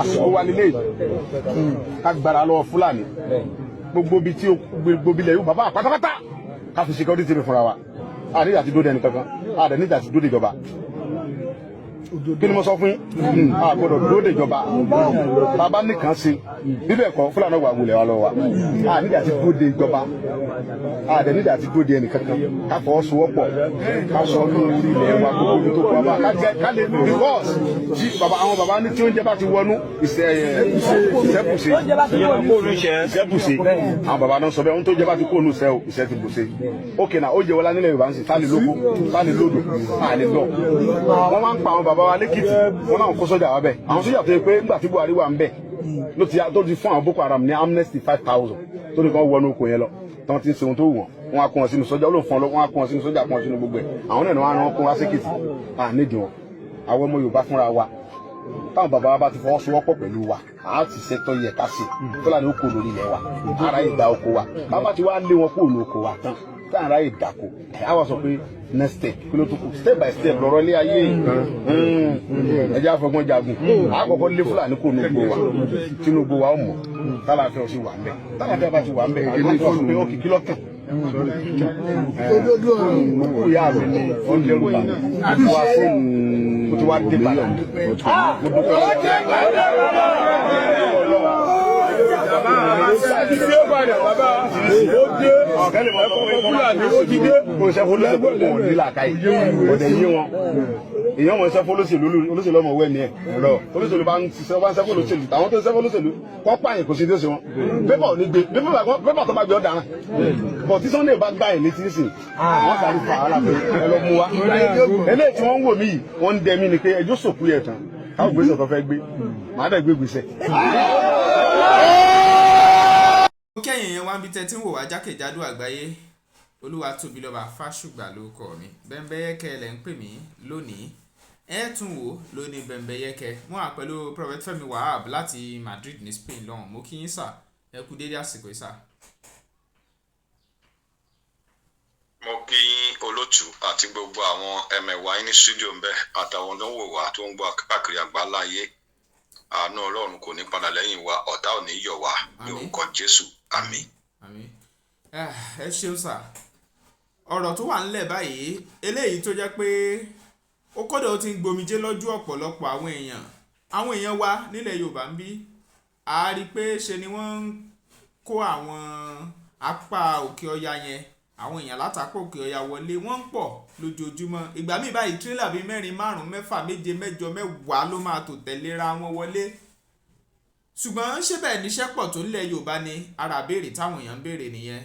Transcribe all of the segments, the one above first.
Àsìkò wa lélẹ̀ ká gbára lọ́wọ́ Fúlàní. Gbogbo ibi tí gbogbo ilẹ̀ yóò bàbá pátápátá, ká fi security team fúnra wa. A níjà ti dóde ẹnì kankan, a dẹ̀ níjà ti dóde ìjọba. Kí ni mo sọ fún yín? A gbọ́dọ̀ dóde ìjọba. Bàbá nìkan ṣe bíbẹ̀ kọ́, Fúlàní wà wulẹ̀ wa lọ wa. A níjà ti dóde ìjọba, a dẹ̀ níjà ti dóde ẹnì kankan. Ká fọwọ́sowọ́pọ̀, ká sọ ní orí ilẹ̀ wa, gbogbo ibi tó kọ́ wa ká lè, because tí bàbá, àwọn bàbá ní tí oúnjẹ bá ti wọnú ìṣẹ́bùṣe, ìṣẹ́bùṣe. Àwọn bàbá náà sọ bẹ́ẹ̀, ohun tó jẹ́ bá ti kó ònú ìṣẹ́ o, ìṣẹ́ ti bùṣe. Ókè náà, ó jẹ́ wọlá nílẹ̀ Yorùbá ń sìn sáà lè lóko, sáà lè lódò, à lè lọ. Wọ́n máa ń pa àwọn bàbá wa lẹ́kìtì, wọ́n náà kó sójà wa bẹ̀. Àwọn sójà tó yẹ pé nígbà tí Buhari wà ń bẹ̀ ló ti tó ti fún àwọn Boko Haram ní amnesty 5,000 tó ní kàn wọnú oko yẹn lọ, tí wọ́n ti ń ṣe ohun tó wù wọ́n. Wọ́n á kó wọn sínú sójà, ó lò fún ọ, wọ́n á kó wọn sínú sójà, kó wọn sínú gbogbo ẹ̀. Àwọn náà ni wọ́n á rán kó wá sékìtì. À nídìí wọn. Àwọn ọmọ Yorùbá fúnra wa, táwọn bàbá wa bá ti fọwọ́sowọ́pọ̀ pẹ̀lú wa, a ti ṣètò yẹ ká ṣe. Fúlàní ó kó lórí ilẹ̀ wa, ara ìgbà oko wa. Bàbá ti wá lé wọn kó lóko wa tán, táwọn ará ìdàkọ, ẹ á wá sọ pé next step, kí ló tó kù? Step by step lọ́rọ̀ ilé ayé. Ẹ jẹ́ àfọgbọ́n jagun. Àkọ́kọ́ lé Fúlàní kó nu gbó wa, Tinubu wa ó mọ̀ tálàfẹ́ ò sì wà ń bẹ̀. Tálàfẹ́ bá ti wà ń bẹ̀, àwọn sọ pé ó kìkí lọ́kàn kúkú ìyá mi ni ó ń dẹ́rù bà mí wá fóònù, ó ti wá dé padà. Mo dúpẹ́ Ti dé padà, bàbá. Ó dé. Ẹ̀kọ́ Fúlàní ó ti dé. Kò ṣe fọlọ́sẹ̀ kò ní làákàyè, kò dẹ̀ yé wọn. Èèyàn mọ̀ ṣe fọlọ́sẹ̀lú, olóṣèlú ọmọ wẹ̀ ni ẹ̀ lọ. Olóṣèlú bá ń ṣiṣẹ́, bá ń ṣe fọlọ́sẹ̀lú, àwọn tó ń ṣe fọlọ́sẹ̀lú kọ́ pààyàn, kò sí tó ṣe wọn. Pépà ò ní gbé pépà, tó bá gbé ọ̀daràn bọ̀. Tí Sunday bá gbá ẹ̀ létí nísìn, wọ́n sáré fà á lápẹ́ ẹ lọ mú wa. Eléyìí tí wọ́n ń wò mí yìí, wọ́n ń dẹ mí ni pé ẹjọ́ sòkú yẹ̀ tán, káwọn gbèsè tó fẹ́ gbé, màá dẹ̀ gbé gbèsè. Ó kẹ́yìn yẹn wá ń bí tẹ́tí ń wò wá jákèjádò àgbáyé. Olúwatóbilọ́ba Fásùgbà ló kọ́ mi. Bẹ́ńbẹ́yẹ́kẹ́ lẹ́ ń pè mí lónìí. Ẹ tún wò lónìí Bẹ́ńbẹ́yẹ́kẹ́. Mo wà pẹ̀lú Prophet Fẹ́mi Wahab láti Madrid ní Spain lọ́hùn. Mo kí yín sà, ẹ kú dédé àsìkò yìí sà. Mo kí yín, olótù, àti gbogbo àwọn ẹmẹ̀wà yín ní studio ń bẹ, àtàwọn tó ń wò wá, tó ń gbọ́ káàkiri àgbáláyé. Àánú Ọlọ́run kò ní padà lẹ́yìn wa, ọ̀tá ò ní yọ̀ wá ní Àmín. orúkọ Jésù, àmín. Àmín. Ẹ ṣeun sà. Ọ̀rọ̀ tó wà ńlẹ̀ báyìí, eléyìí tó jẹ́ pé ó kọ́dọ̀, ó ti ń gbomijé lójú ọ̀pọ̀lọpọ̀ àwọn èèyàn wa nílẹ̀ Yorùbá ń bí. A rí i pé ṣe ni wọ́n ń kó àwọn apá òkè ọya yẹn, àwọn èèyàn látàpọ̀ òkè ọya wọlé, wọ́n ń pọ̀ lójoojúmọ́. Ìgbà míì báyìí, tírélà bíi mẹ́rin, márùn-ún, mẹ́fà, méje, mẹ́jọ, mẹ́wàá ló máa tò tẹ̀léra wọn wọlé. Ṣùgbọ́n ṣé bẹ́ẹ̀ níṣẹ́ pọ̀ tó nílẹ̀ Yorùbá ni? Ara béèrè táwọn èèyàn ń béèrè nìyẹn,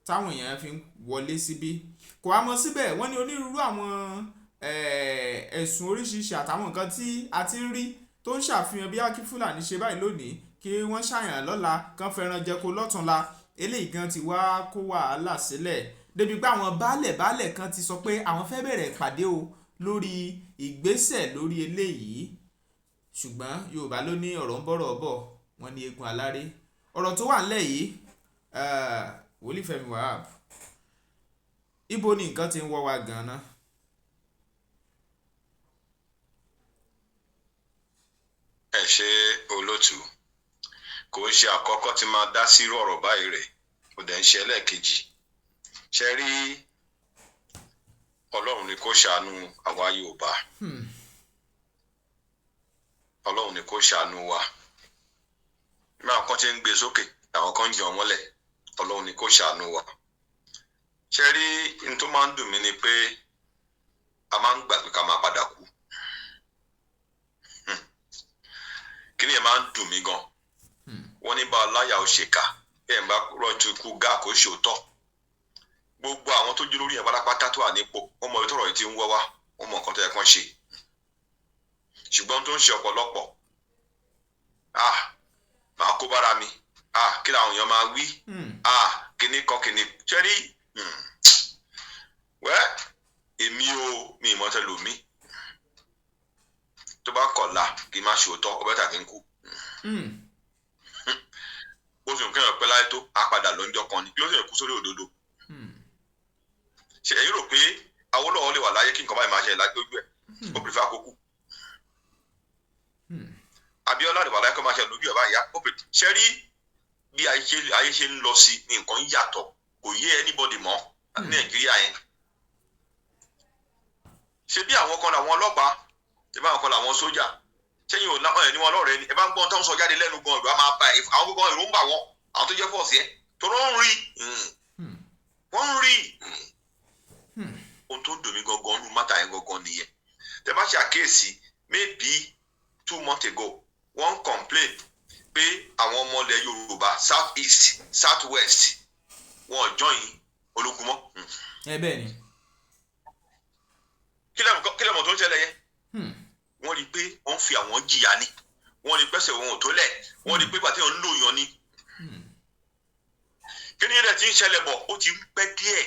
táwọn èèyàn fi ń wọlé síbí. Kò wá mọ síbẹ̀, wọ́n ní onírúurú àwọn ẹ̀sùn oríṣiríṣi àtàwọn nǹkan tí a ti ń rí tó ń ṣàfihàn bí akí Fúlàní ṣe báyìí lónìí, kí wọ́n ṣàyàn lọ́la, kán fẹ́ràn jẹko lọ́túnla. Eléyìí gan ti wá kó wàhálà sílẹ̀ débi pé àwọn baálẹ̀ baálẹ̀ kan ti sọ pé àwọn fẹ́ bẹ̀rẹ̀ ìpàdé o lórí ìgbésẹ̀ lórí eléyìí. Ṣùgbọ́n Yorùbá ló ní ọ̀rọ̀ ń bọ̀rọ̀ bọ̀, wọ́n ní eégún aláré. Ọ̀rọ̀ tó wà ńlẹ̀ yìí, Wòlíì Fẹ́mi Wahab, ibo ni nǹkan ti ń wọ́ wa gan-an? Ẹ ṣe, olótù. Kò ń ṣe àkọ́kọ́ tí máa dá sírú ọ̀rọ̀ báyìí rẹ̀, kò dẹ̀ ń ṣe ẹlẹ́ẹ̀kejì. Ṣe rí, Ọlọ́run ni kó ṣàánú àwa Yorùbá. Ọlọ́run ni kó ṣàánú wa. Bí àwọn kan ṣe ń gbé sókè, àwọn kan ń jọ mọ́lẹ̀. Ọlọ́run ni kó ṣàánú wa. Ṣe rí, n tó máa ń dùn mí ni pé a máa ń gbàgbé ká máa padà kú. Kí ni ẹ máa ń dùn mí gan? Wọ́n ní bá aláyà ó ṣèkà, bẹ́ẹ̀ bá rọ́jú ikú gáà kó ṣòótọ́. Gbogbo àwọn tó jú lórí ẹ̀ pátápátá tó wà nípò, wọ́n mọ ibi tọ́rọ̀ yìí ti ń wọ́ wá, wọ́n mọ nǹkan tó yẹ kán ṣe. Ṣùgbọ́n tó ń ṣe ọ̀pọ̀lọpọ̀, ah, màá kó bára mi, ah, kí làwọn èèyàn máa wí, ah, kíní kan kíní ṣe rí. Wẹ́ èmi o, mi ì mọ̀ tẹ́lòmí tó bá kọ̀la kí n má ṣòótọ́, ó bẹ́ẹ̀ tà kí n kú. Ó sì ń kéèyàn pẹ́ láyé tó á padà lọ́jọ́ kan ni, kí ló sì kú sórí òdodo. Ṣe ẹ̀yin rò pé Awólọ́wọ̀ lè wà láyé kí nǹkan báyìí máa ṣẹlẹ̀ lágbójú ẹ̀? Ó prefer kó kú. Abiola rẹ̀ kọ́ máa ṣe lójú ẹ̀ báyìí. Ó pè ṣe rí bí ayé ṣe ń lọ sí ní nǹkan yàtọ̀, kò yé anybody mọ́ ní Nàìjíríà yẹn. Ṣe bí àwọn kan làwọn ọlọ́pàá, ṣe bí àwọn kan làwọn sójà, ṣẹ́yìn ò láwọn ẹ̀ ní wọn lọ́rẹ̀ẹ́ ni. Ẹ bá ń gbọ́n tó ń sọ jáde lẹ́nu gan, ìlú á máa bá ẹ. Àwọn gbogbo ìlú ń bà wọ́n, àwọn tó jẹ́ force yẹn tó ń rí, wọ́n ń rí. Ohun tó ń dùn mí gangan nínú matter yẹn gangan nìyẹn. Tẹ bá ṣàkíyèsí, maybe 2 months ago, wọ́n complain pé àwọn ọmọ ilẹ̀ Yorùbá, south east, south west, wọn ò join ológun mọ́. Ẹ bẹ́ẹ̀ ni. Kí lẹ́mọ̀ tó ń ṣẹlẹ̀ yẹn? Wọ́n rí i pé wọ́n ń fi àwọn jìyà ni, wọ́n rí i pẹ́sẹ̀ wọn ò tó lẹ̀, wọ́n rí i pé bàtí wọn ń lò yàn ni. Kí ni ilẹ̀ tí ń ṣẹlẹ̀ bọ̀? Ó ti ń pẹ́ díẹ̀,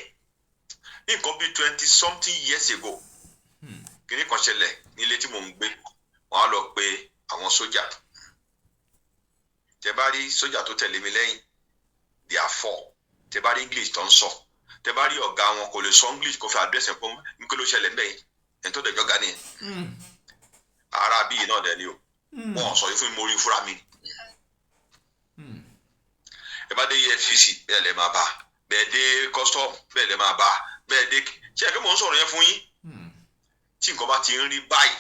ní nǹkan bíi 20 something years ago. Kíní kan ṣẹlẹ̀ nílé tí mò ń gbé, wọ́n á lọ pe àwọn sójà. Tẹ bá rí sójà tó tẹ̀lé mi lẹ́yìn, they are four. Tẹ bá rí English tó ń sọ, tẹ bá rí ọ̀gá wọn, kò lè sọ English kó fi address ẹ̀ fún mi. Kí ló ṣẹlẹ̀ ńbẹ̀ yẹn? Ẹni tó dẹjọ́ ga nìyẹn. Ara bíi náà dẹ̀ ni o. Wọn sọ yìí fún mi, mo rí fúnra mi. Ẹ bá dé EFCC, bẹ́ẹ̀ lẹ máa bá. Bẹ́ẹ̀ dé custom, bẹ́ẹ̀ lẹ máa bá. Bẹ́ẹ̀ dé, ṣé ẹ kí mò ń sọ̀rọ̀ yẹn fún yín? Tí nǹkan bá ti ń rí báyìí,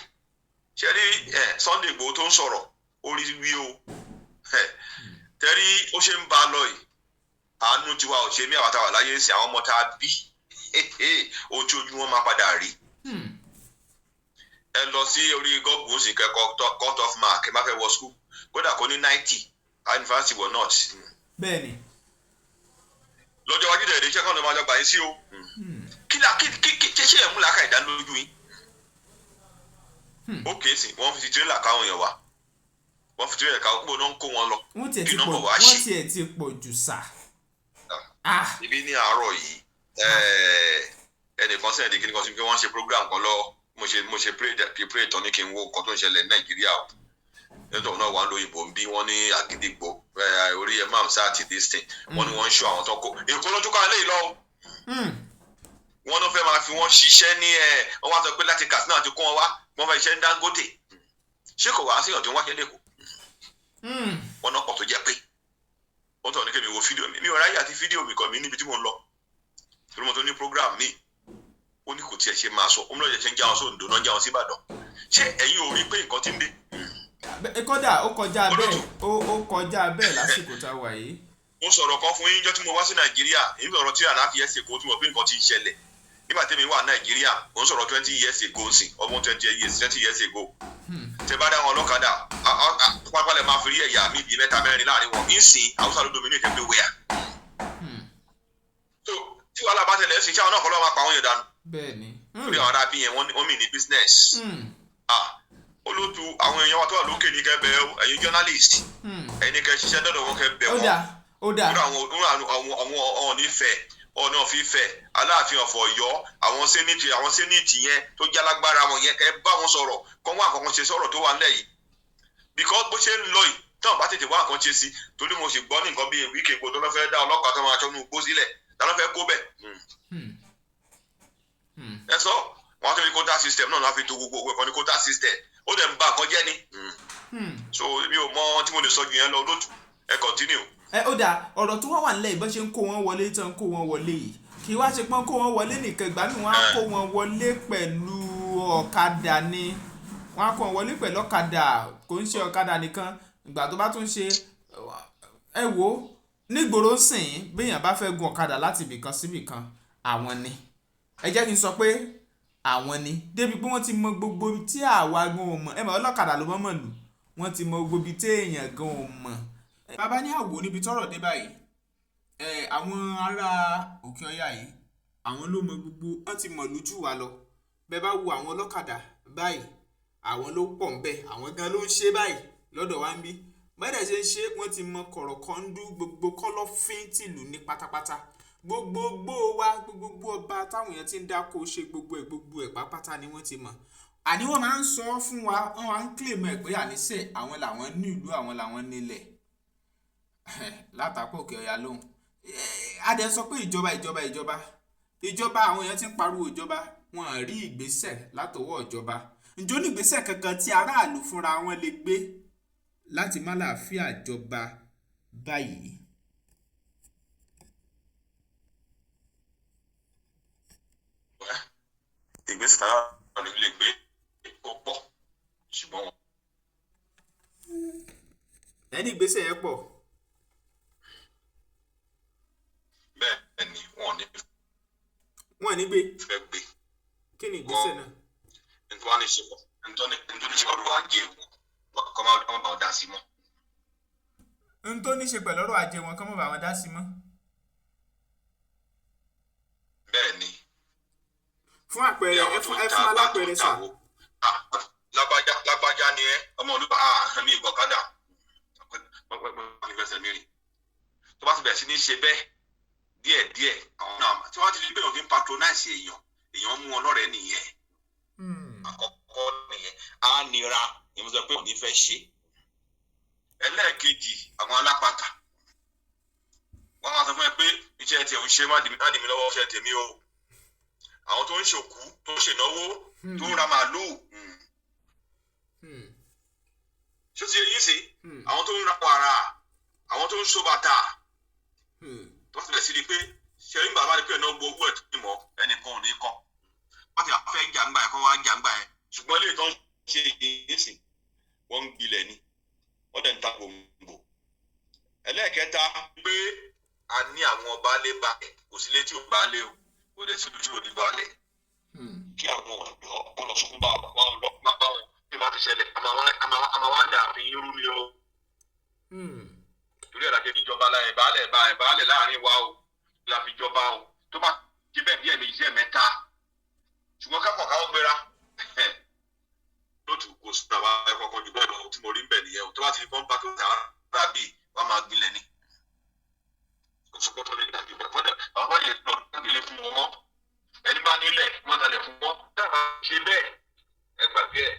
ṣe rí ẹ Sunday Igboho tó ń sọ̀rọ̀, ó rí wí o. Tẹ́rí ó ṣe ń bá a lọ yìí, àánú tiwa ò ṣe mí. Àwọn táwa láyé ń sìn, àwọn ọmọ tá a bí, ohun tí ojú wọn máa padà rí. Ẹ lọ sí orí Google sì kẹ́kọ̀ọ́ cut off mark, ẹ má fẹ́ wọ school, kódà kó ní 90, university were not. Bẹ́ẹ̀ ni. Lọ́jọ́ iwájú dẹ̀ iṣẹ́ kan ló máa jọ gbà yín sí o. Kí la kí kí kí ṣé ẹ̀ mú làákà ìdánilójú yín? Ó kèé sí, wọ́n fi tirẹ́là káwọn yẹn wá, wọ́n fi tirẹ́là káwọn gbọ́dọ̀ ń kó wọn lọ. Wọ́n tiẹ̀ ti Kí pọ̀ nọ́mbà wá wọ́n ṣe? tiẹ̀ ti pọ̀ jù sà. Ah. Ibi ní àárọ̀ yìí, ẹnìkan sẹ́yìn kí ni kan sí pé wọ́n ṣe program kan lọ. Mo ṣe pray tán ní kí n wo nǹkan tó ń ṣẹlẹ̀ ní Nàìjíríà o. Nítorí náà wà lóyìnbó ń bí wọ́n ní àgídìgbò orí ẹ̀ máa ń sá àti this thing. Wọ́n ní wọ́n ń ṣọ́ àwọn tó kó èkó lójú kan léyìí lọ. Wọ́n náà fẹ́ máa fi wọ́n ṣiṣẹ́ ní ẹ̀. Wọ́n wá sọ pé láti Katsina ti kó wọn wá, wọ́n fẹ́ ṣiṣẹ́ ní Dangote. Ṣé kò wá sí ọ̀tún wáṣẹ́ lẹ́kọ̀ọ́? Wọ́n náà pọ̀ tó jẹ́ pé wọ́n tọ̀ ní kí mi wo fídíò mi. Mi ò ráyè àti fídíò mi kàn mí níbi tí mò ń lọ, torí mo tó ní program mi. Ó ní kò tiẹ̀ ṣe máa sọ òun lọ́jọ́ ṣe ń já wọn sóńdó náà, ń já wọn sí Ìbàdàn. Ṣé ẹ̀yin ò rí pé nǹkan ti ń dé? Kódà ó kọjá bẹ́ẹ̀. Olótù. Ó kọjá bẹ́ẹ̀ lásìkò tá a wà yìí. Mo sọ̀rọ̀ kan fún yín jọ́ tí mo wá sí Nàìjíríà. Èyí sọ̀rọ̀ tí àná fi ẹsẹ̀ kó tí mo pé nǹkan ti ń ṣẹlẹ̀ nígbà tí mi wà Nàìjíríà. Mo ń sọ̀rọ̀ 20 years ago sí ọmọ 20 years, 20 years ago. Tẹ bá dá wọn ọlọ́kadà pápálẹ̀, máa fi rí ẹ̀yà mi bíi mẹ́ta mẹ́rin láàrin wọn. Ìsìn Haúsá ló dominate everywhere. So tí wàhálà bá tẹ̀lé ẹ̀sìn, sáwọn náà kọ́ ló máa pa àwọn yẹn dànù? Bẹ́ẹ̀ ni. Torí àwọn ará bí yẹn, wọ́n mì ní business. Ah, olóòtú, àwọn èèyàn wa tó wà lókè ní kẹ́ bẹ̀ ẹ́, ẹ̀yin journalist, ẹ̀yin ní kẹ́ ṣiṣẹ́ dọ́dọ̀ wọn, kẹ́ bẹ̀ Ó wọ́n. dà, ó dà. Nínú àwọn Ọọ̀ni Ifẹ̀, Ọọ̀ni of Ifẹ̀, Aláàfin of Ọ̀yọ́, àwọn senate yẹn tó jálágbára wọn yẹn, kẹ́ bá wọn sọ̀rọ̀ kọ́ wá nǹkan kan ṣe sọ̀rọ̀ tó wà nílẹ̀ yìí, because bó ṣe ń lọ yìí, tán bá tètè wá nǹkan ṣe sí. Torí mo sì gbọ́ ní nǹkan bíi wíkì epo tó lọ́ fẹ́ dá ọlọ́pàá tó máa tọ́nu gbó sílẹ̀, tá ló fẹ́ kó bẹ̀? Ẹ sọ wọn tó ní quota system náà, láfi tó gbogbo ẹ̀kọ́ ní quota system, ó dẹ̀ ń ba nǹkan jẹ́ ni. So mi ò mọ tí mo lè sọ ju yẹn lọ. Lótú, ẹ continue. Ẹ ó dà. Ọ̀rọ̀ tó wá wà nílẹ̀ yìí, bọ́n ṣe ń kó wọn wọlé tán, kó wọn wọlé yìí, kì í wá ṣe pọ́n kó wọn wọlé nìkan. Ìgbà míì wọ́n á kó wọn wọlé pẹ̀lú ọ̀kadà ni. Wọ́n á kó wọn wọlé pẹ̀lú ọ̀kadà, kò ń ṣe ọ̀kadà nìkan. Ìgbà tó bá tún ṣe, ẹ wo nígboro sìn, béèyàn bá fẹ́ gun ọ̀kadà láti ibìkan sí ibìkan, àwọn ni. Ẹ jẹ́ kí n sọ pé àwọn ni, débi pé wọ́n ti mọ gbogbo ibi tí àwa gan ò mọ̀. Ẹ mọ̀, ọlọ́kadà ló mọ̀ mọ̀ lù. Wọ́n ti mọ gbogbo ibi tí èèyàn gan ò mọ̀. Bàbá ní àwò níbi tọ́rọ̀ dé báyìí, ẹ àwọn ará òkè ọya yìí, àwọn ló mọ gbogbo, wọ́n ti mọ̀ lójú wa lọ. Bẹ́ẹ̀ bá wo àwọn ọlọ́kadà báyìí, àwọn ló pọ̀ ńbẹ̀, àwọn gan ló ń ṣe báyìí lọ́dọ̀ wa ń bí. Bẹ́ẹ̀ ṣe ń ṣe, wọ́n ti mọ kọ̀rọ̀kọ́ndú, gbogbo kọ́lọ́fín tìlú ní pátápátá, gbogbogbò wa, gbogbogbò ọba táwọn èèyàn ti ń dáko ṣe, gbogbo ẹ̀ gbogbo ẹ̀ pápátá ni wọ́n ti mọ̀. Àní wọ́n máa ń sọ fún wa, wọ́n máa ń claim ẹ̀ pé àníṣe àwọn làwọn ní ìlú, àwọn làwọn nílẹ̀ látàkó òkè ọ̀yà lóhùn. Adẹ sọ pé ìjọba, ìjọba, ìjọba, ìjọba, àwọn èèyàn ti ń pariwo ìjọba, wọn à rí ìgbésẹ̀ látọwọ́ ìjọba. Ǹjọ́ ní ìgbésẹ̀ kankan tí aráàlú fúnra wọn lè gbé? láti má láàfíà jọba báyìí. Ìgbésẹ̀ táwọn lè gbé ó pọ̀, ṣùgbọ́n wọn. Ẹni ìgbésẹ̀ yẹn pọ̀. Bẹ́ẹ̀ ni, wọn ò ní Wọ́n ní gbé. fẹ́ gbé. Kí ni ìgbésẹ̀ náà? Nítorí wọn ní ṣe pọ̀, nítorí ṣe ọ̀rọ̀ ajé wọn kọ́ máa bá wọn dá sí mọ́. N tó ní ṣe pẹ̀lú ọ̀rọ̀ ajé wọn, kán mọ̀ bá wọn dá sí mọ́. Bẹ́ẹ̀ ni. Fún àpẹẹrẹ, ẹ fún alápẹẹrẹ sà. Lágbájá, lágbájá ni ẹ, ọmọ olúwa mi ìgbọ̀kadà tó bá ti bẹ̀rẹ̀ sí ní ṣe bẹ́ẹ̀ díẹ̀díẹ̀, àwọn náà tí wọ́n ti di pé òfin patronize èèyàn, èèyàn mú wọn lọ́rẹ̀ẹ́ nìyẹn. Àkọ́kọ́ nìyẹn, á nira, èmi sọ pé òní fẹ́ ṣe. Ẹlẹ́ẹ̀kejì, àwọn alápatà, wọ́n máa sọ fún ẹ pé iṣẹ́ tiẹ̀ ń ṣe, má dì mí lọ́wọ́ iṣẹ́ tèmi o. Àwọn tó ń ṣòkú, tó ń ṣènáwó, tó ń ra màálùú, ṣó ti yẹ yín sí? Àwọn tó ń ra wàrà, àwọn tó ń ṣó bàtà, tó ti bẹ̀ sí ni pé ṣe ń bàbá ni pé ẹ̀nà gbogbo ẹ̀ tó ní mọ́, ẹnìkan ò ní kọ́. Wọ́n ti fẹ́ jàǹgbà ẹ̀, kọ́ wá jàǹgbà ẹ̀, ṣùgbọ́n ilé tó ń ṣe ìyẹn wọ́n ń gbilẹ̀ ni, wọ́n dẹ̀ ń ta gbòǹgbò. Ẹlẹ́ẹ̀kẹta pé a ní àwọn baálé bá kò sí létí ò baálé o, kò dẹ̀ sí lójú òní baálé. Kí àwọn ọ̀dọ́ kó lọ sún bá wọn lọ bá wọn bí wọ́n ti ṣẹlẹ̀, a máa wá dà àfin irú ni o. Torí ẹ̀ la ṣe níjọba láyé baálẹ̀ bá ẹ̀ baálẹ̀ láàrin wa o, la fi jọba o. Tó bá ti bẹ́ẹ̀ bí ẹ̀mejì sí ẹ̀mẹ́ta, ṣùgbọ́n kápọ̀ káwọ́ gbéra lótú, kò sí àwọn ẹ̀kọ́ kan jù bẹ́ẹ̀ lọ tí mo rí ń bẹ̀ nìyẹn o. Tó bá ti fi pọ́ńpá tó ti ara bíi wọ́n máa gbilẹ̀ ni, kò sí pọ́ńtò lè dàbí bẹ́ẹ̀ fọ́dẹ̀. Àwọn bá yẹ lọ ilé fún wọn mọ́, ẹni bá nílẹ̀ wọ́n talẹ̀ fún wọn, dábàá ṣe bẹ́ẹ̀, ẹ gbàgbé ẹ̀.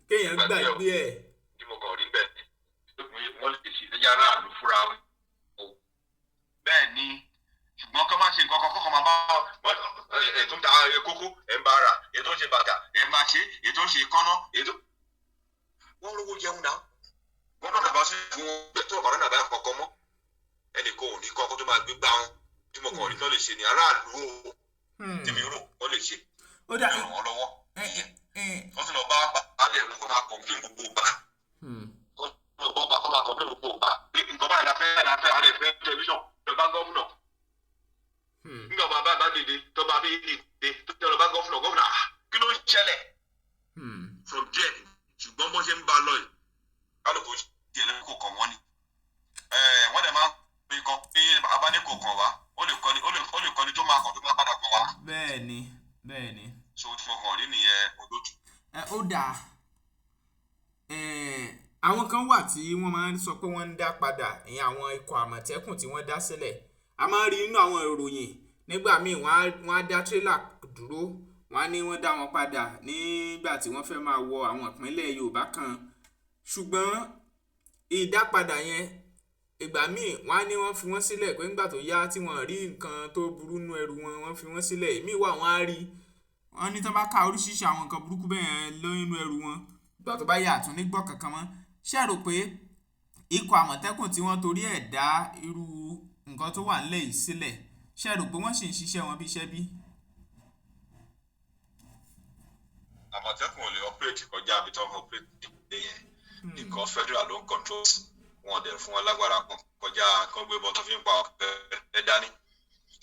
Kéèyàn gbàgbé ẹ̀. Tí mo kàn rí bẹ́ẹ̀, wọ́n lè ṣe yàrá àlù fúnra wọn. Bẹ́ẹ̀ ni, ṣùgbọ́n kọ́ máa ṣe nǹkan kan kọ́kọ́ máa bá ètò ń ta kókó ẹ̀ ń bá ara, ètò ń ṣe bàtà ẹ̀ ń bá ṣe, ètò ń ṣe kọ́nà, ètò. Wọ́n rówó jẹun náà, wọ́n náà bá sí fún wọn tó ọ̀bàrà náà bá kọ̀ọ̀kan mọ́, ẹnì kan ò ní kọ́kọ́ tó máa gbé gbá wọn. Tí mo kàn rí tán lè ṣe ni aráàlú o, tí mi rò wọ́n lè ṣe ràn wọ́n lọ́wọ́, wọ́n sì lọ bá baálé ẹ̀rọ kó máa kọ̀ọ̀kí gbogbo gbà, kó máa kọ̀ọ̀kí gbogbo gbà. Nǹkan báyìí la fẹ́, la fẹ́, àrẹ fẹ́ tẹlifíṣàn lọ bá gọ́fúnà. Nígbà bá bá dìde, tó bá bí dìde, tó tẹ lọ bá gọ́fúnà, gọ́fúnà kí ló ń ṣẹlẹ̀? From there, ṣùgbọ́n bó ṣe ń ba lọ yìí, kálukú tiẹ̀ ló kò kàn wọ́n ni. Wọ́n dẹ̀ máa ń pè kan pé abáni kò kàn wá, ó lè kọ́ni tó máa kàn tó máa padà kàn wá. Bẹ́ẹ̀ni, bẹ́ẹ̀ni. So tí mo kàn rí nìyẹn, olójú. Ẹ ó dáa. Àwọn kan wà tí wọ́n máa ń sọ pé wọ́n ń dá padà, ìyẹn àwọn ikọ̀ àmọ̀tẹ́kùn tí wọ́n dá sílẹ̀. A máa ń rí nínú àwọn ìròyìn nígbà míì, wọ́n á dá tírélà dúró, wọ́n á ní wọ́n dá wọn padà nígbà tí wọ́n fẹ́ máa wọ àwọn ìpínlẹ̀ Yorùbá kan. Ṣùgbọ́n ìdápadà yẹn, ìgbà míì wọ́n á ní wọ́n fi wọ́n sílẹ̀ pé nígbà tó yá tí wọ́n rí nǹkan tó burú nú ẹrù wọn, wọ́n fi wọ́n sílẹ̀. Ìmíì wà, wọ́n á rí wọ́n ní tán bá ká oríṣiríṣi àwọn nǹkan burúkú bẹ́ẹ̀ lóyún ẹrù wọn, ìgbà tó bá yà àtún ní gbọ́ kankan mọ́. Ṣé ẹ rò pé ikọ̀ àmọ̀tẹ́kùn tí wọ́n torí ẹ̀ dá irú nǹkan tó wà nílẹ̀ yìí sílẹ̀, ṣé ẹ rò pé wọ́n sì ń ṣiṣẹ́ wọn bí iṣẹ́ bí? Àmọ̀tẹ́kùn ò lè operate kọjá àbí tó ń operate dé yẹn nìkan. Federal ló ń control wọn, dẹ̀ fún wọn lágbára kan kọjá kan gbé ìbọn tó fi ń pa ọ̀kẹ́ dání.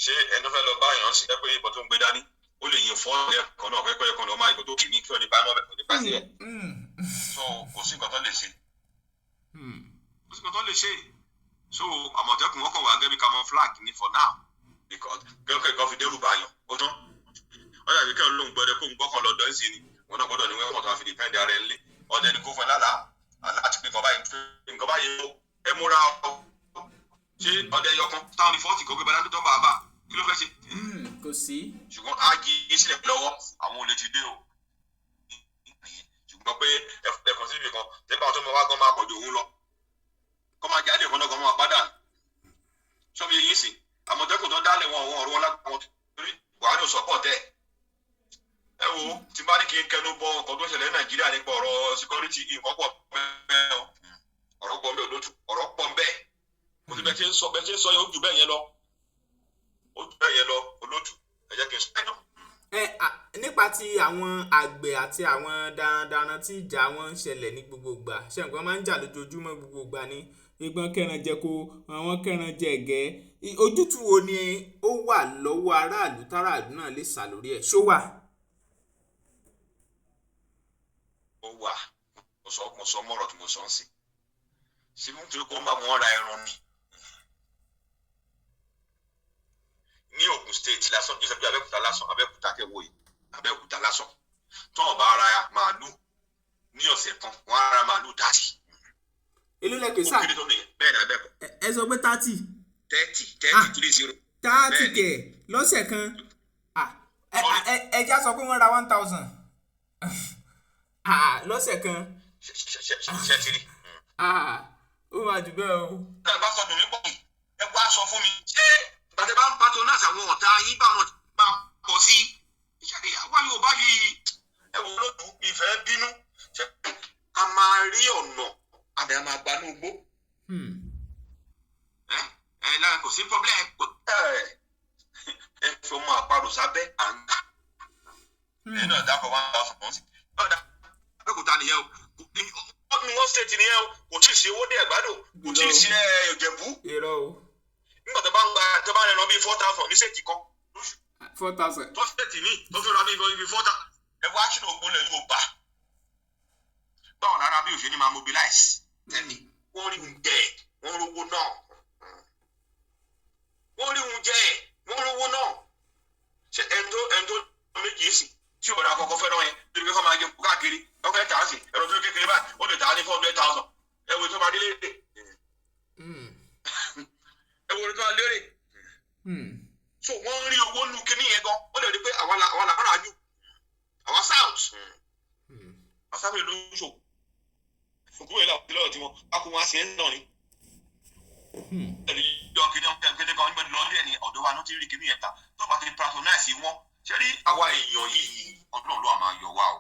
Ṣé ẹni tó fẹ́ lọ bá èèyàn sí ẹ pé ìbọn tó ń gbé dání, ó lè yin fọ́ ẹ̀kan náà pẹ́pẹ́ ẹ̀kan náà máa ìbọn tó kì ní kí wọ́n ní bá mọ́ bẹ́ẹ̀ ní pàṣẹ ẹ̀. So kò sí nǹkan tó lè ṣe, kò sí nǹkan tó lè ṣe. So àmọ̀tẹ́kùn wọn kàn wá gẹ́gẹ́ bí camouflage ni for now, because gẹ́gẹ́ kan fi dẹ́rù bá yàn ó tán. Wọ́n yàgbé kí lóun gbọ́dọ̀ kó ń gbọ́kàn lọ́dọ̀ ẹ̀ sí ni wọn náà gbọ́dọ̀ ní wẹ́pọ̀ tó wá fi depend ara ẹ̀ ńlé. Ọdẹ ni kò fún ẹ lálàá àti pé nǹkan báyìí o, ẹ múra o. Ṣé ọdẹ yọkan táwọn ní fọ́ọ̀tì kò gbé balá tó bá a bá, kí ló fẹ́ ṣe? Kò sí. Ṣùgbọ́n á jí sílẹ̀ lọ́wọ́, àwọn olè ti dé o. Ṣùgbọ́n pé ẹ̀kan síbi kan tẹ́gbà tó máa wá gan máa pọ̀ ju òun lọ, kọ́ máa jáde kan náà gan máa padà sọ́mi yìí sí. Àmọ̀tẹ́kùn tó dálẹ̀ wọn, àwọn ọ̀rọ̀ wọn lápá torí Buhari ò sọ́pọ̀ tẹ́ ẹ wo. Tí bá ní kí n kẹnu bọ nǹkan tó ń ṣẹlẹ̀ ní Nàìjíríà nípa ọ̀rọ̀ security, nǹkan pọ̀. bẹ́ẹ̀ olótù, ọ̀rọ̀ pọ̀ ń bẹ́ẹ̀. Mo ti bẹ́ẹ̀ ṣe ń sọ, bẹ́ẹ̀ ṣe ń sọ yẹn, ó jù bẹ́ẹ̀ yẹn lọ, ó jù bẹ́ẹ̀ yẹn lọ, olótù. Ẹ jẹ́ kí n sọ ẹ̀ náà. Ẹ nípa ti àwọn àgbẹ̀ àti àwọn darandaran tí ìjà wọn ń ṣẹlẹ̀ ní gbogbo ìgbà, ṣe nǹkan máa ń jà lójoojúmọ́ gbogbo ìgbà ni ìgbọ́n kẹran jẹko, àwọn kẹran jẹ ẹ̀gẹ́. Ojútùú wo ni ó wà lọ́wọ́ aráàlú táràlú náà lè sà lórí ẹ̀, ṣó wà? Ó wà. Mo sọ mọ́rọ̀ tí mo sọ ń sìn síbi nítorí kó ń bá wọn ra ẹran ni ní Ògùn State lásán, jọ́sẹ̀ bí Abẹ́òkúta lásán, Abẹ́òkúta kẹwò yìí, Abẹ́òkúta lásán, tó wọn bá ra màálù ní ọ̀sẹ̀ kan, wọ́n á ra màálù 30. Èló lẹ pè Ó sà? kéré tó nìyẹn. Bẹ́ẹ̀ ni abẹ́ẹ̀kọ́? Ẹ sọ pé 30? 30, 30, 30. 30 Bẹ́ẹ̀ni. kẹ̀ lọ́sẹ̀ kan? Ah, ẹ já sọ pé wọ́n ra 1,000 lọ́sẹ̀ kan. Ṣe ti rí? Ah, ó máa jù bẹ́ẹ̀ o. Ẹ bá sọ dùn mí pọ̀, ẹ wá sọ fún mi. Ṣé gbàtẹ́ bá ń patronize àwọn ọ̀tá yín, báwọn bá pọ̀ sí i? Ṣé àwa Yorùbá yìí, ẹ wò lóògùn ìfẹ́ bínú, ṣé a máa rí ọ̀nà àbẹ̀ a máa gbanú igbó? Ẹ ẹ lára kò sí problem. Ẹ fi ọmọ àparò sábẹ́ à ń gbà. Ẹ náà dákọ̀ 1,000 kan sí. Ọ̀dà Abẹ́òkúta nìyẹn o, ní wọ́n state nìyẹn o. Kò tí ì sí owó dé Ẹ̀gbádò, kò tí ì sí Ìjẹ̀bú. Irọ́ o. Nígbà tó bá ń gba, tó bá ń rẹran bíi 4,000 ní state kan lóṣù, 4,000. Tó state míì tó fi ra bíi 4,000, ẹ wá sínú ògbólẹ̀ Yorùbá. Báwọn ará bí òṣèlú máa mobilize tẹ́lẹ̀, wọ́n rí oúnjẹ, wọ́n rówó náà, wọ́n rí oúnjẹ, wọ́n rówó náà. Ṣe ẹni tó méjì sí tí òun àkọ́kọ́ fẹ́ràn yẹn tó ní kó máa jẹ káàkiri, ọkọ̀ ẹ̀ tà á sí ẹ̀rọ tó kékeré báyìí, ó lè tà á ní 400,000. Ẹ wo tó máa délé rè, ẹ wo tó máa lérè. So wọ́n ń rí owó nù kíní yẹn gan. Wọ́n lè rí pé àwa la rà jù, àwa south, àwa south ló ń ṣòwò òkú yẹn làwọn lọ́wọ́ tí wọ́n bá kó wọn á sí ẹ̀ náà ni. Ẹ̀rí yọ kíní kíní kan nígbà lọ ilé ẹ̀ ní ọ̀dọ́ wa ló ti rí kíní yẹn ta tó bá ti patronize wọn. Ṣé rí àwa èèyàn yìí, Ọlọ́run ló máa yọ wá o.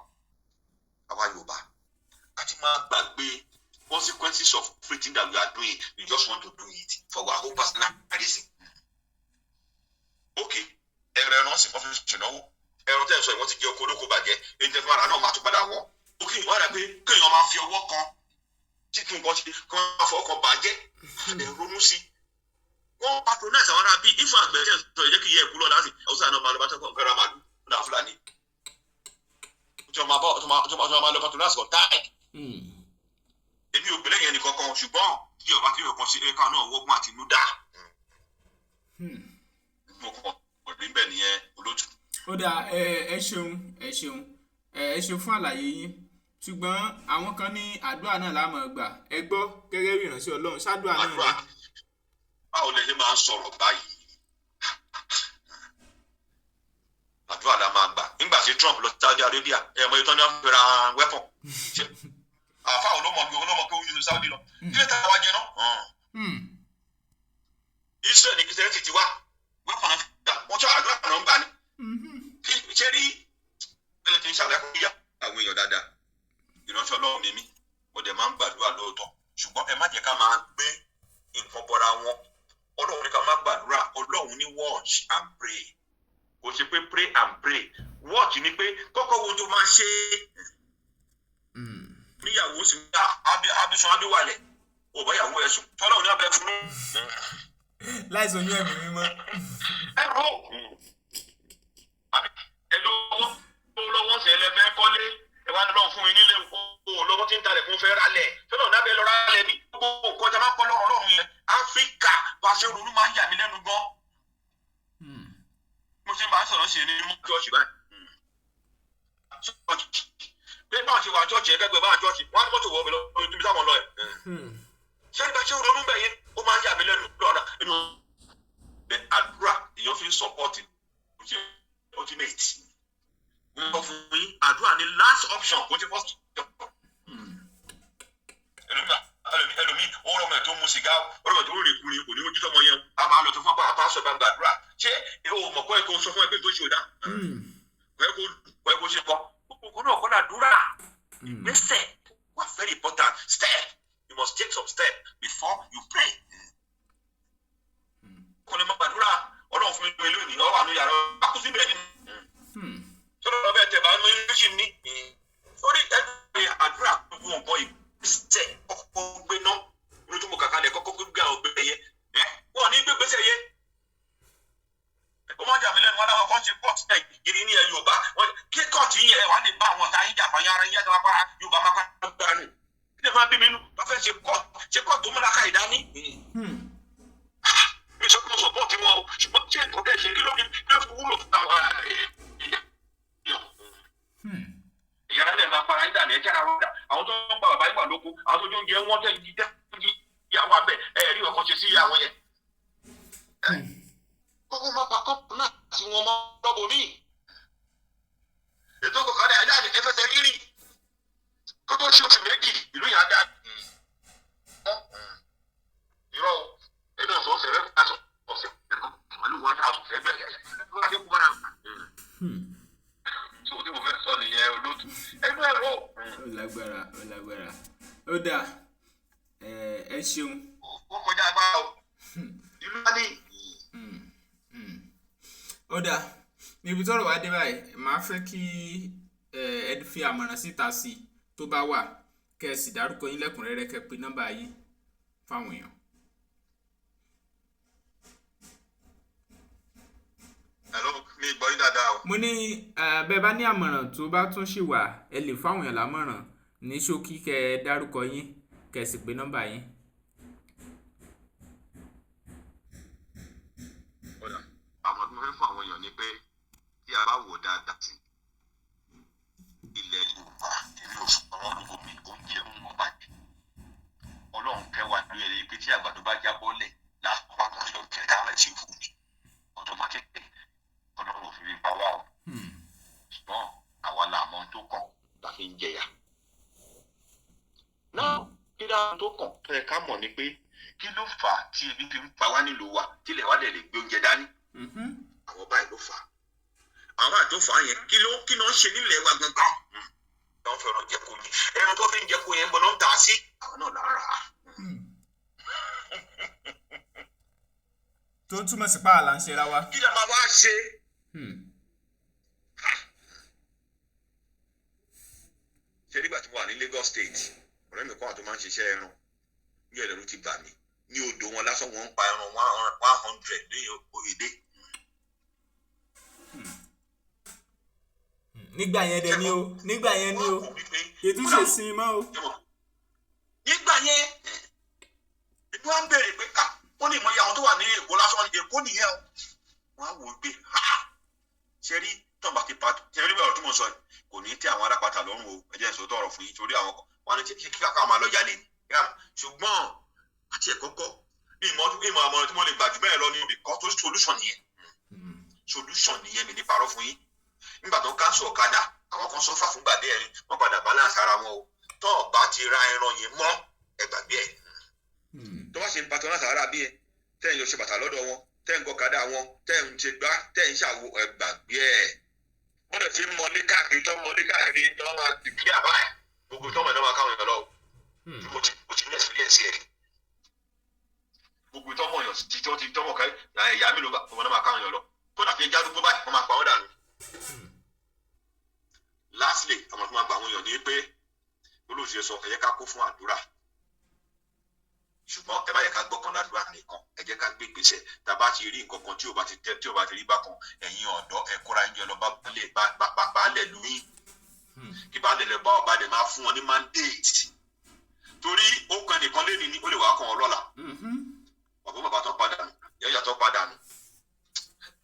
Àwa Yorùbá a ti máa gbàgbé consequences of everything that we are doing. We just want to do it for our own personal reason. Okay, ẹ̀rọ ẹran sì wọ́n fi ṣènáwó. Ẹran tẹ́ ẹ̀ sọ yìí, wọ́n ti jẹ oko olóko bàjẹ́. Èyí tẹ́ fún ara náà máa tún padà wọ́n. Okay, wọ́n rà pé kéèyàn máa fi ọwọ́ kan títún nǹkan ṣe, kí wọ́n máa fọwọ́ kan bàjẹ́ ẹ̀ ronú sí. Wọ́n patronize àwọn ará bíi ifo àgbẹ̀ tẹ́ ẹ̀ sọ yìí, jẹ́ kí ìyá ẹ̀kú lọ́la sí ọ̀sán náà máa lọ bá tẹ́kọ̀ọ́ fẹ́ra màlúù náà Fúlàní tí wọ́n máa bá tí wọ́n máa lọ patronize kọ̀ táì. Èmi ò gbélé yẹn nìkan kan, ṣùgbọ́n tí ọba tí yóò kan ṣe ẹ̀ka náà wọ́gbọ́n àtinúdá. Mo kàn rí bẹ́ẹ̀ nìyẹn, olótù. Ó dáa, ẹ ṣeun, ẹ ṣeun, ẹ ṣeun fún àlàyé yín. Ṣùgbọ́n àwọn kan ní àdúrà náà la máa gbà. Ẹ gbọ́, gẹ́gẹ́ bí ìránṣẹ́ Ọlọ́run, ṣáàdúrà náà ni? Àdúrà, báwo lẹ ṣe máa ń sọ̀rọ̀ báyìí? Àdúrà la máa gbà. Nígbà tí Trump lọ sí Saudi Arabia, ẹ mọ ìtọ́ni wọn fi ra weapon. Ṣé àfa olómọ olómọ pé ó yí Saudi lọ, kí ló ta wá jẹ náà? Israel ní Christianity ti wá, weapon náà fi gbà wọ́n. Tí àdúrà náà ń gbà ní. Ṣé rí ẹni tí ń ṣàlàyé kó yá àwọn èèyàn dáadáa? Ìránṣẹ́ Ọlọ́run ni mí, mo dẹ̀ máa ń gbàdúrà lóòótọ́, ṣùgbọ́n ẹ má jẹ́ ká máa gbé nǹkan bọra wọn. Ọlọ́run ní ká má gbàdúrà, Ọlọ́run ní watch and pray. Kò ṣe pé pray and pray. Watch ni pé kọ́kọ́ wo tó máa ṣe níyàwó sì ń gbà abisun abiwalẹ̀ ò bá yàwó ẹ̀ sùn, tọ́lọ́run ní abẹ́ fún un. Láìsọ ní ẹ̀mí mímọ́. Ẹ rò àbí ẹ lọ́wọ́ lọ́wọ́ ṣe lẹ fẹ́ kọ́lé, ẹ wá lọ́wọ́ fún mi nílé o, lọ́wọ́ tí ń talẹ̀ fún fẹ́ ralẹ̀, tọ́lọ́run ní abẹ́ lọ ralẹ̀ ní gbogbo nǹkan tí a máa ń kọ́ lọ́rọ̀ Ọlọ́run yẹn. Áfíríkà bá ṣe ronú máa ń yà mí lẹ́nu gan. Mo ṣe máa ń sọ̀rọ̀ sí ní mú ṣọ́ọ̀ṣì báyìí, ṣọ́ọ̀ṣì pé báwọn ṣe wà, ṣọ́ọ̀ṣì ẹgbẹ́gbẹ́ báwọn ṣọ́ọ̀ṣì wọ́n á ní mọ́tò wọ̀ mí lọ ibi táwọn lọ ẹ̀. Ṣé nípa ṣé ronú bẹ́ẹ̀ yẹn, ó máa ń yà mí lẹ́nu lọ́nà inú bẹ́ẹ̀. Àdúrà èèyàn fi ń support ultimate. Mo sọ fún yín, àdúrà ni last option, kò tí first option. Ẹlòmíì ó rọmọ ẹ̀ tó mu sìgá, ó rọmọ ẹ̀ tó rìn kúrin, kò ní ojú tọmọ yẹn, a máa lọ tó fún apá aṣọ bá gbàdúrà. Ṣé o mọ̀ kọ́ ẹ kó sọ fún ẹ pé tó ṣe ò dá? Kọ́ ẹ kó ṣe kọ́ gbogbo náà kọ́ làdúrà. Ìgbésẹ̀ wà very important. Step, you must take some step. Gbèsè kọ́kọ́ gbé ná lójú mo kàkà lẹ̀ kọ́kọ́ gbé àwọn gbé yẹ wọn ní gbé gbèsè yẹ. Ó máa ń jà mí lẹ́nu, wọn láwọn kan ṣe kóòtù Nàìjíríà ní ẹ Yorùbá kí kóòtù yẹn wà lè bá àwọn ọ̀tá yín jà fún yàrá yín yàtọ̀ apá Yorùbá máa pa gbára nù. Kí lè máa bí mi nú wọ́n fẹ́ ṣe kóòtù, ṣe kóòtù tó múra ká ìdání. Mi sọ pé mo sọpọ́ọ̀tì wọn o, ṣùgbọ́n ṣé nǹkan tẹ̀ ṣe kí ló fi wúlò fún àwọn èèyàn? Ìyára lè máa para ìdá ní ẹjẹ ara wọn dà, àwọn tó ń pa bàbá yìí wà lóko, àwọn tó jẹ oúnjẹ wọn tẹ jí tẹ jí ìyàwó abẹ ẹ rí ọkọ ṣe sí ìyàwó yẹn. Kókó máa pa kọ́pù náà tí wọ́n máa lọ́bọ̀ mí. Ètò kọ̀ọ̀kan náà ẹ̀dá ní ẹfẹsẹ̀ rírì kó tó ṣe oṣù 2 ìlú yà á dá. Irọ́ ẹni ọ̀sán ọ̀sẹ̀ rẹ̀ ọ̀sẹ̀ pẹ̀lú wọn ọ̀sẹ̀ bẹ̀rẹ̀. Tí mo fẹ́ sọ nìyẹn, olóòtú, ẹnu ẹ̀rọ. Ó lágbára, ó lágbára, ó dáa, ẹ ṣeun. Ó kọjá agbára o, ìlú wa ní. Ó dáa, níbi tọ́rọ̀ wá dé báyìí, màá fẹ́ kí ẹ fi àmọ̀ràn síta sí i tó bá wà, kẹ́ ẹ sì dárúkọ yín lẹ́kùnrẹ́rẹ́, kẹ́ ẹ pe nọ́mbà yín fáwọn èèyàn. Hello, mi gbọ́ yín dáadáa o. Mo ní bẹ́ẹ̀ bá ní àmọ̀ràn tó bá tún ṣì wà, ẹ lè fáwọn èèyàn lámọ̀ràn ní ṣókí, kẹ́ ẹ dárúkọ yín, kẹ́ ẹ sì pe nọ́mbà yín. Àwọn tí mo fẹ́ fún àwọn èèyàn ni pé tí a bá wò dáadáa sí ilẹ̀ Yorùbá, èmi ò sọ àwọn olùkọ́ mi, oúnjẹ ń wọ́n bàjẹ́. Ọlọ́run kẹwàá lórí ẹni pé tí àgbàdo bá jábọ́lẹ̀ lásán àti ọ̀kẹ́ dáhùn sí fún mi automatically, Ọlọ́run ò fi fi pa wá o. Ṣùgbọ́n àwa la mọ̀ tó kàn la fi ń jẹyà. Náà kí dáhùn tó kàn tó yẹ ká mọ̀ ni pé kí ló fà á tí ebi fi ń pa wá nílùú wa tílẹ̀ wá dẹ̀ lè gbé oúnjẹ dání? Àwọn báyìí ló fà á. Àwọn báyìí tó fà á yẹn, kí ló ń ṣe nílẹ̀ wa gangan? Tó ń fẹ́ràn jẹko ni ẹran tó fi ń jẹko yẹn ń bọ̀ ló ń tà á sí. Àwọn náà là ń rà á. Tó ń túmọ̀ sí pààlà ń ṣera wa. Kí ló máa wá ṣe? Ṣe nígbà tí mo wà ní Lagos State, ọ̀rẹ́ mi kan àti máa ń ṣiṣẹ́ ẹran ní ẹ̀rọ ti bà mí ní odò wọn lásán, wọ́n ń pa ẹran 100 ní òyìnbó. Nígbà yẹn dẹ̀ ni o, nígbà yẹn ni o, ètò ṣe sin mọ́ o. Nígbà yẹn ìlú wa ń bèrè pé ká wọ́n ní ìmọ̀ye àwọn tó wà ní Èkó lásán, Èkó nìyẹn o. Wọ́n á wò ó pé ṣe rí tọ́ba ti pa ṣe rí ọ̀rọ̀ tí mo sọ yìí kò ní tẹ́ àwọn alápatà lọ́rùn o. Ẹ jẹ́ n sọ tọ̀rọ̀ fún yín torí àwọn kan wọn ní kí káká máa lọ jalè ni. Ṣùgbọ́n àti ẹ̀kọ́ kọ́ ìmọ̀ àmọ̀ràn tí mo lè gbà jù bẹ́ẹ̀ lọ ní because tó solution nìyẹn, solution nìyẹn, mi ní parọ́ fún yín. Nígbà tó káńsù ọ̀kadà, àwọn kan sọ́fà fúngbà díẹ̀ ni wọ́n padà balance ara wọn o. Tó o bá ti ra ẹran yẹn mọ́, ẹ gbàgbé ẹ̀. Tó bá ṣe ń patronize ara bí ẹ tẹ́ ń yọ ṣe bàtà lọ́dọ̀ wọn, tẹ́ ń gọ́kadà wọn, tẹ́ ń ṣe gbá, tẹ́ ń ṣàwo, ẹ gbàgbé ẹ̀. Wọ́n dẹ̀ ti ń mọlé káàkiri, tó ń mọlé káàkiri, tó máa dìgbì àbá ẹ̀ gbogbo tó mọ̀ ẹ̀ máa káwọn èèyàn lọ. Mo ti ní experience ẹ̀ gbogbo tó mọ̀ yàn sí tó ti tọ́mọ̀ ká ìyá mi ló bá wọn máa káwọn èèyàn lọ, kódà fi jádúgbò báyìí wọ́n máa pa wọ́n dànù. Lastly, àwọn tó máa gba àwọn èèyàn ní pé olóòṣèré sọ, ẹ jẹ́ ká kó fún àdúrà, ṣùgbọ́n ẹ má yẹ ká gbọ́kàn ládùúrà nìkan, ẹ jẹ́ ká gbé ìgbésẹ̀. Tá a bá ti rí nǹkan kan tí ò bá ti tẹ́, tí ò bá ti rí bákan, ẹ̀yin ọ̀dọ́ ẹ kóra ń jẹ lọ bá baálẹ̀ lù yín, kí baálẹ̀ lè bá ọba dẹ̀ máa fún wọn ní mandate, torí ó kan nìkan lé ní ó lè wá kan ọ lọ́la. Bàbá bàbá tó padà nù, yẹ́yà tó padà nù.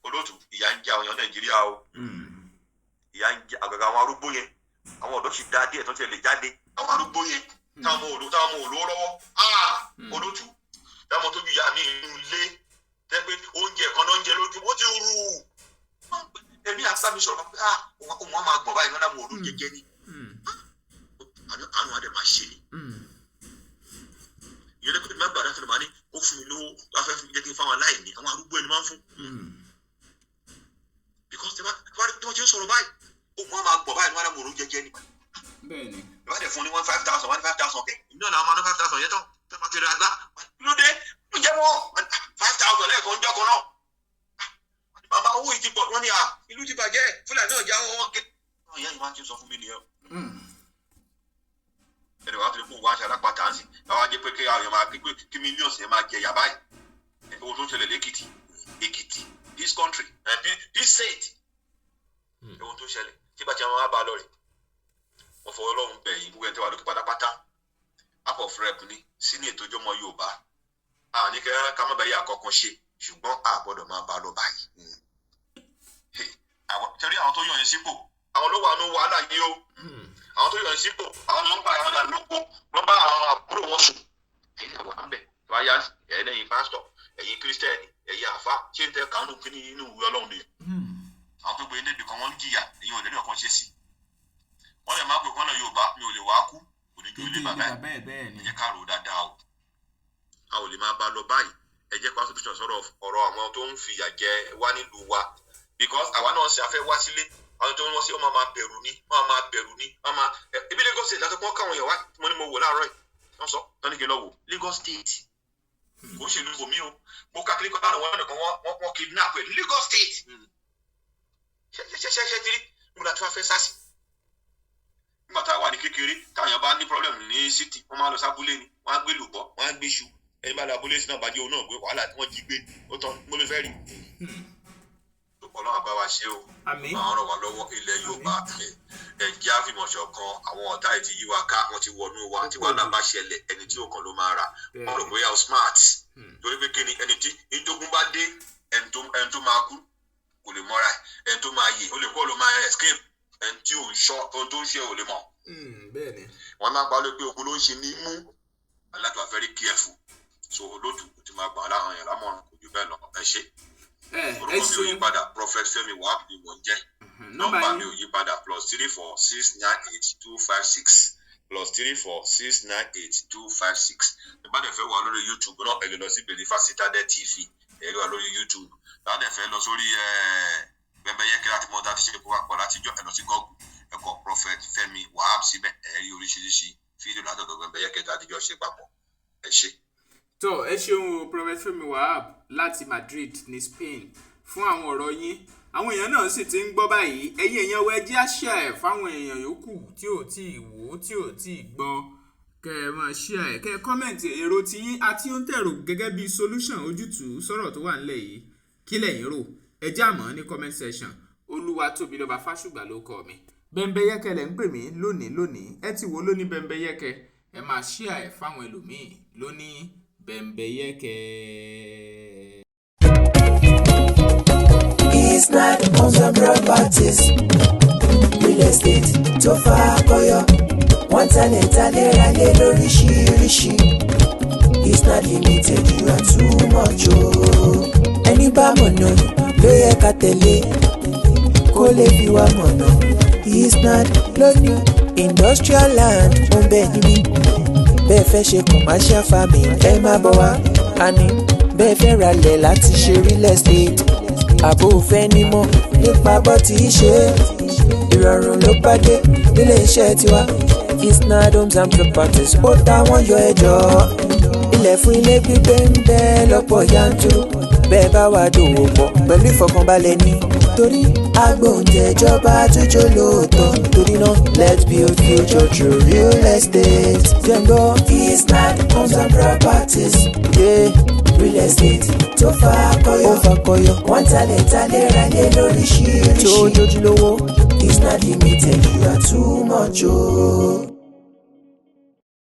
Olóòtú, ìyà ń jẹ àwọn èèyàn Nàìjíríà o, ìyà ń jẹ àgàgà àwọn arúgbó yẹn. Àwọn ọ̀dọ́ sì dá díẹ̀ tó tiẹ̀ lè jáde, àwọn arúgbó yẹn táwọn ọmọ òlówó lọ́wọ́, olóòtú, táwọn tó ju ìyá mi ń lé tẹ́ pé oúnjẹ kan náà ń jẹ lójú ó ti rú. Èmi àti mi sọ̀rọ̀ pé òun á máa gbọ̀n báyìí lọ́dà mo òru jẹjẹ ni, àánú adé máa ṣe ni. Ìyẹn lẹ́kọ̀ọ́ ìgbà gbàdá fún mi ní kó fún mi lówó wá fẹ́ jẹ́ kí n fáwọn aláìní, àwọn arúgbó ẹni máa ń fún. Because tí wọ́n ti ń sọ̀rọ̀ báyìí, òun á máa gbọ̀n báyìí lọ́dà mo òru jẹjẹ ni. Bẹ́ẹ̀ni. Ìbá dẹ̀ fún ní 1 5,000, 1 5,000 kẹ̀. Ìnáwó làwọn máa ná 5,000 yẹn tán tó máa ti ra gbá. Kí ló dé? Ó jẹ́ mọ́ 5,000 lẹ́ẹ̀kan jọ́ kan náà. Bàbá, owó yìí ti pọ̀. Wọ́n ní à ìlú ti bàjẹ́, Fúlàní náà já wọn ké. Àwọn ìyá yìí máa ń ti sọ fún mi nìyẹn. Ẹ Ẹni wàá tó lè kó wá aṣọ alápatà ń sìn báwa jẹ́ pé kí àwọn èèyàn máa pé kí millions yẹn máa jẹ yà báyìí. Owó tó ń ṣẹlẹ̀ lẹ́kìtì, Èkìtì, this country, this state, ohun tó ṣẹlẹ̀ tí bá ti àwọn bá lọ rè. Wọ́n fọwọ́ Ọlọ́run bẹ̀ yín, gbogbo ẹni tó wà lókè pátápátá, House of Rep ní sínú ètò ìjọmọ Yorùbá, àní kẹ́ ká má bàa yà kọ̀ọ̀kan ṣe, ṣùgbọ́n a gbọ́dọ̀ máa bá lọ báyìí. Àwọn torí àwọn tó yàn yín sípò, àwọn ló wà ní wàhálà yìí o. Àwọn tó yàn yín sípò, àwọn ló ń bá àwọn lóko, ló ń bá àwọn àbúrò wọn sùn. Ẹ̀yin àwọn àbẹ̀ wáyà, ẹ̀yin pásítọ̀, ẹ̀yin kírísítẹ́nì, ẹ̀yin àfa, ṣé ń tẹ kánú kí ní inú ìwé Ọlọ́run nìyẹn? Àwọn tó gbé ilé ibì kan, wọ́n ń jìyà, èyí ò lè ní ọ̀kan ṣe sí. Wọ́n lè má pè kọ́nà Yorùbá mi ò lè wá kú kò ní ju ilé bàbá ẹ̀. Bẹ́ẹ̀ ni. Ẹ jẹ́ ká rò ó dáadáa o, a ò lè máa bá lọ báyìí. Ẹ jẹ́ kó aṣọ sọ̀rọ̀ ọ̀rọ̀ àwọn tó ń fìyà jẹ wá nílùú wa, because àwa náà ṣe afẹ́ wá sílé. Àwọn tó ń wọ́n sí, wọ́n máa bẹ̀rù ní, wọ́n máa bẹ̀rù ní, wọ́n máa ibi Lagos State láti pọ́n káwọn èèyàn wá. Mo ní mo wò láàárọ̀ yìí, wọ́n sọ tán ní kí n lọ wò Lagos State, kò ṣe ìlú bòmí o. Mo kákiri kọ́ láàrin wọn nìkan, wọ́n kidnap ẹ̀ Lagos State. Ṣe tiri mo la tí wọ́n fẹ́ sá sí. Nígbà tá a wà ní kékeré, táwọn èèyàn bá ní problem ní city, wọ́n máa lọ sábúlé ni, wọ́n á gbé lùbọ́, wọ́n á gbé iṣu. Ẹni bá lọ abúlé sí náà bá jẹ́ òun náà gbé wàhálà tí wọ́n jí gbé, ó tán. Mo lè fẹ́ rí. Ọlọ́run àbá wa ṣe o. Àmín. Àwọn ràn wá lọ́wọ́. Ilẹ̀ Yorùbá, ẹ jẹ́ àfìmọ̀ṣọ̀ kan. Àwọn ọ̀tá ẹ̀ ti yí wa ká, wọ́n ti wọnú wa. Tí wàhálà bá ṣẹlẹ̀, ẹni tí ò kàn ló máa rà. Wọ́n rò bóyá o smart, torí pé kíni, ẹni tí ìjógun bá dé, ẹni tó máa kú kò lè mọ́ra ẹ̀, ẹni tó máa yè ó lè kó ló máa escape, ẹni tí ò ń ṣọ́ ohun tó ń ṣe ò lè mọ̀. Bẹ́ẹ̀ ni. Wọ́n máa pa á ló pé ogun ló ń ṣe ní mú aláàtọ̀ are very careful. So olóòtú kò ti máa gbà á láwọn èèyàn lámọ̀ràn, kò jù bẹ́ẹ̀ lọ. Ẹ ṣe. Ẹ ẹ Orúkọ mi ò yí ṣeun. padà, Prophet Fẹ́mi Wahab ni mò ń jẹ́. Nọ́mbà Nọ́mbà mi yín? ò yí padà, +34 698 256, +34 698 256. Ẹ bá dẹ̀ fẹ́ wà lórí YouTube náà, ẹ lè lọ sí Believer Citadel TV, ẹ rí wa lórí YouTube. Bá dẹ̀ fẹ́ lọ sórí Bẹ́ńbẹ́yẹ́kẹ́ láti mọ dáa ti ṣe kó wá pọ̀ látijọ́, ẹ lọ sí Google, ẹ kọ Prophet Fẹ́mi Wahab síbẹ̀, ẹ rí oríṣiríṣi fídíò látọ̀dọ̀ Bẹ́ńbẹ́yẹ́kẹ́ tàbíjọ́ ṣe papọ̀. Ẹ ṣé. Tó, ẹ ṣeun o, Prophet Fẹ́mi Wahab láti Madrid ní Spain, fún àwọn ọ̀rọ̀ yín. Àwọn èèyàn náà sì ti ń gbọ́ báyìí. Ẹ̀yin èèyàn wẹ, jẹ́ àṣà ẹ̀ fáwọn èèyàn yòókù tí ò tí ì wò ó, tí ò tí ì gbọ́. Kẹ́ ẹ máa share ẹ̀, kẹ́ ẹ comment èrò tiyín àti ohun tẹ̀rò gẹ́gẹ́ bí solution, ojútùú sọ̀rọ̀ tó wà nílẹ̀ yìí. Kí lẹ̀yin rò? Ẹ já mọ́ ní comment section. Olúwatóbilọ́ba Fásùgbà ló kọ mi. Bẹ́ńbẹ́yẹ́kẹ́ lẹ̀ ń pè mí lónìí lónìí. Ẹ ti wò lóní Bẹ́ńbẹ́yẹ́kẹ́, ẹ máa share ẹ̀ fáwọn ẹlòmíì lóní Bẹ́ńbẹ́yẹ́kẹ́. Isnad Homes and Properties, real estate tó fakọyọ. Wọ́n talẹ̀ talẹ̀ ralé lóríṣiríṣi. Isnad Limited, you are too much o. Ẹni bá mọ̀nà ló yẹ ká tẹ̀lé, kó lè fi wá mọ̀nà. Isnad lónìí, industrial land ń bẹ níbí. Bẹ́ẹ̀ fẹ́ ṣe commercial farming, ẹ má bọ̀ wá. Àní bẹ́ẹ̀ fẹ́ ralẹ̀ láti ṣe real estate, àbò fẹ́ nímọ̀ nípa bó ti ṣe é, ìrọ̀rùn ló bá dé nílé iṣẹ́ tiwa. Isnad Homes and Properties, ó táwọn yọ ẹjọ́. Ilẹ̀ fún ilé gbígbé ń bẹ lọ́pọ̀ yanturu. Bẹ́ẹ̀ bá wà dòwò pọ̀ pẹ̀lú ìfọkànbalẹ̀ ní, torí agbóǹtẹ̀jọba tó lóòótọ́. Torí náà, let's build future through real estate. Jẹ́ngbọ́ Isnad Homes and Properties, yeah. Real estate tó fakọyọ, ó fakọyọ. Wọ́n talẹ̀ talẹ̀ ralé lóríṣiríṣi, tó jójúlówó. Isnad Limited, you are too much o. Oh.